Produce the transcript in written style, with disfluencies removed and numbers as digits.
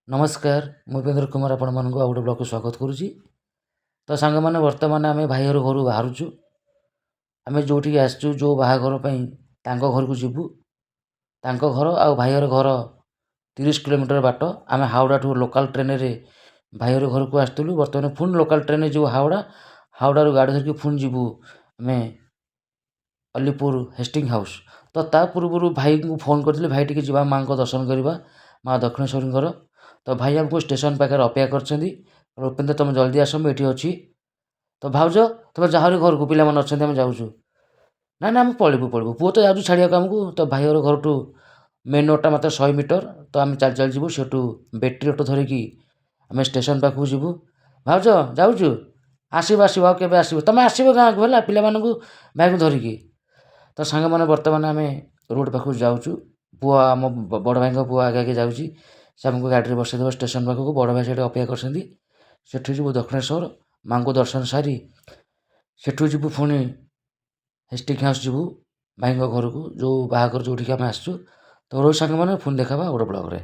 ନମସ୍କାର, ମୁଁ ଉପେନ୍ଦ୍ର କୁମାର ଆପଣମାନଙ୍କୁ ଆଉ ଗୋଟେ ବ୍ଲଗ୍କୁ ସ୍ୱାଗତ କରୁଛି। ତ ସାଙ୍ଗମାନେ, ବର୍ତ୍ତମାନ ଆମେ ଭାଇ ଘର ଘରୁ ବାହାରୁଛୁ। ଆମେ ଯେଉଁଠିକି ଆସିଛୁ ଯେଉଁ ବାହାଘର ପାଇଁ, ତାଙ୍କ ଘରକୁ ଯିବୁ। ତାଙ୍କ ଘର ଆଉ ଭାଇ ଘର ଘର 30 କିଲୋମିଟର ବାଟ। ଆମେ ହାୱଡ଼ାଠୁ ଲୋକାଲ୍ ଟ୍ରେନ୍ରେ ଭାଇ ଘର ଘରକୁ ଆସିଥିଲୁ। ବର୍ତ୍ତମାନ ପୁଣି ଲୋକାଲ୍ ଟ୍ରେନ୍ରେ ଯିବୁ ହାୱଡ଼ା। ହାୱଡ଼ାରୁ ଗାଡ଼ି ଧରିକି ପୁଣି ଯିବୁ ଆମେ ଅଲିପୁର ହେଷ୍ଟିଂ ହାଉସ୍। ତ ତା ପୂର୍ବରୁ ଭାଇଙ୍କୁ ଫୋନ୍ କରିଥିଲି, ଭାଇ ଟିକେ ଯିବା ମାଆଙ୍କ ଦର୍ଶନ କରିବା, ମା ଦକ୍ଷିଣେଶ୍ୱରୀଙ୍କର। ତ ଭାଇ ଆମକୁ ଷ୍ଟେସନ୍ ପାଖରେ ଅପେକ୍ଷା କରିଛନ୍ତି। ଉପେନ୍ଦ୍ର, ତୁମେ ଜଲ୍ଦି ଆସ, ମୁଁ ଏଠି ଅଛି। ତ ଭାଉଜ, ତୁମେ ଯାହାରି ଘରକୁ, ପିଲାମାନେ ଅଛନ୍ତି, ଆମେ ଯାଉଛୁ। ନା ନା, ଆମେ ପଳେଇବୁ ପଳେଇବୁ, ପୁଅ ତ ଯାଉଛୁ ଛାଡ଼ିବାକୁ ଆମକୁ। ତ ଭାଇ ଘର ଘରଠୁ ମେନ୍ ରୋଡ଼ଟା ମାତ୍ର 100 ମିଟର। ତ ଆମେ ଚାଲି ଚାଲି ଯିବୁ। ସେଠୁ ବ୍ୟାଟେରୀ ଅଟୋ ଧରିକି ଆମେ ଷ୍ଟେସନ୍ ପାଖକୁ ଯିବୁ। ଭାଉଜ, ଯାଉଛୁ, ଆସିବ ଆସିବ, ଆଉ କେବେ ଆସିବ ତୁମେ? ଆସିବ ଗାଁକୁ ହେଲା, ପିଲାମାନଙ୍କୁ ଭାଇକୁ ଧରିକି। ତ ସାଙ୍ଗମାନେ, ବର୍ତ୍ତମାନ ଆମେ ରୋଡ଼ ପାଖକୁ ଯାଉଛୁ। ପୁଅ, ଆମ ବଡ଼ ଭାଇଙ୍କ ପୁଅ ଆଗେ ଆଗେ ଯାଉଛି। ସେ ଆମକୁ ଗାଡ଼ିରେ ବସେଇଦେବ ଷ୍ଟେସନ୍ ପାଖକୁ। ବଡ଼ ଭାଇ ସେଠି ଅପେକ୍ଷା କରିଛନ୍ତି। ସେଠୁ ଯିବୁ ଦକ୍ଷିଣେଶ୍ୱର ମାଆଙ୍କୁ ଦର୍ଶନ ସାରି, ସେଠୁ ଯିବୁ ପୁଣି ହେଷ୍ଟିଂ ହାଉସ୍ ଯିବୁ ଭାଇଙ୍କ ଘରକୁ, ଯେଉଁ ବାହାଘର ଯେଉଁଠିକି ଆମେ ଆସିଛୁ। ତ ରହୁଛି ସାଙ୍ଗମାନେ, ପୁଣି ଦେଖାହେବା ଆଉ ଗୋଟେ ବ୍ଲଗ୍ରେ।